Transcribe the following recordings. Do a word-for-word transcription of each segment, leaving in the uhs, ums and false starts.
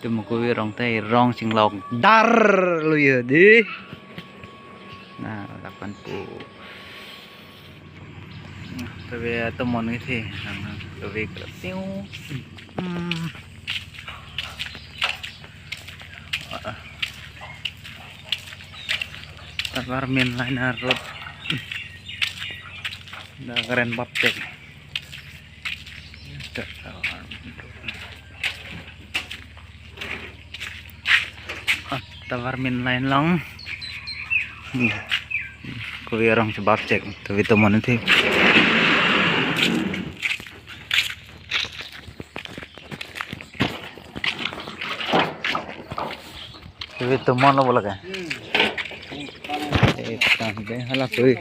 Tum kove rong te rong chinglok dar lo ye di. Na, lapan pu. Nah, kove atum mon ngi thi. Kove kre tiu. Hmm. Tovar main line a road. Dak keren bapcek. Ah, tovar main line along. Hmm. Kove rong chebapcek. Tapi teman itu. Kove tomon lo bola ke. Eh, tang deh, hala kove.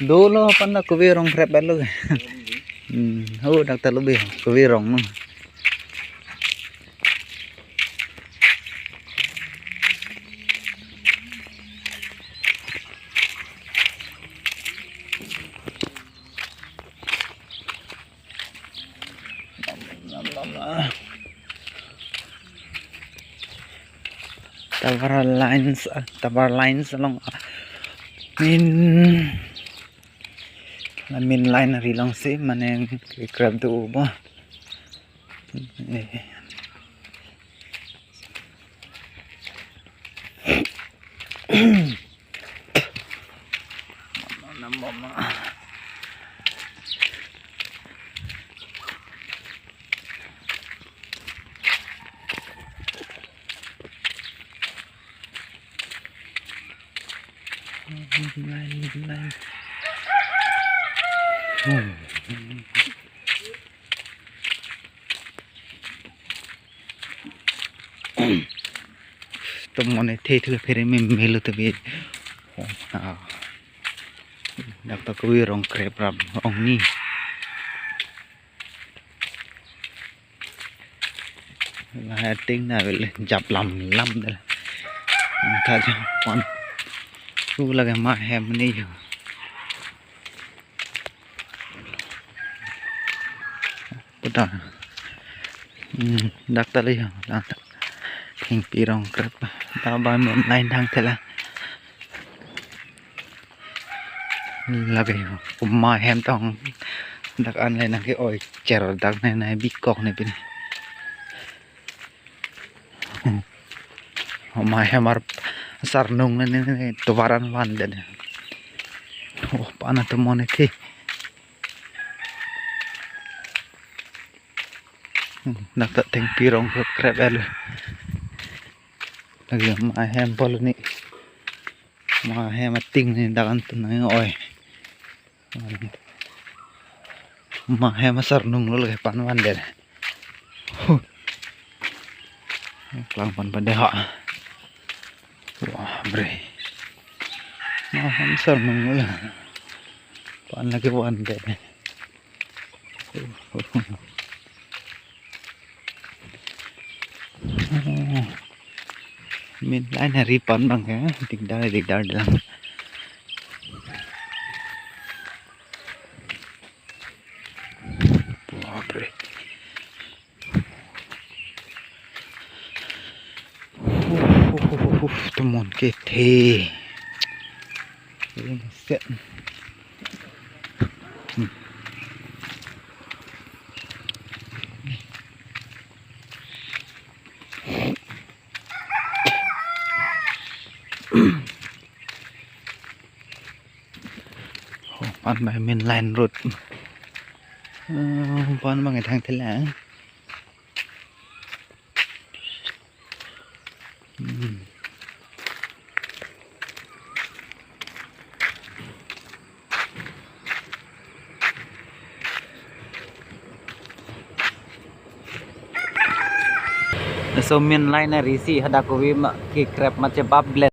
Dolo pan na kove rong krep lo ke. Hmm, ho dak ta lo be, kove rong no. Tovar lines, ah, tovar lines along, ah, main, la main line ari along si mane krep do bo. Eh. Tomon ethe thu phere me melo to be. Ah. Dak ta kove rong krep rap ong ni. La ting na vel jap lam lam dal. Tha japan. Tu lage ma hem ni yo. Puta. Hmm, dak ta le yo. Dak ta. Thengpi rong krep. Ta ba main line thang thela. Lake komat ahem tong dak an le nang ke-oi cher dak ne nai bikok ne pini. Komat ahem ar sarnung ne ne tovar an van de ne. Oh, pana tomon ne thi. Dak ta thengpi rong krep krep el. Lake komat ahem polo ni. Komat ahem ating ni dak an tu nang oi. Komat ahem asarnung lo lake pan van de. Huh. Klang pan pan de ha. Wah, bre. Komat ahem asarnung lo. Pan lake van de. Main line hari pan bang ya, dikdar dikdar dalam. Baap re. Uf, uf, uf, uf, uf, tomon kethe. Ini set. Hmm. Oh, pan bang main line road. Eh, pan bang thang thela. Hmm. Laso main line ari si hadak kove ma kekrep ma chebap ble.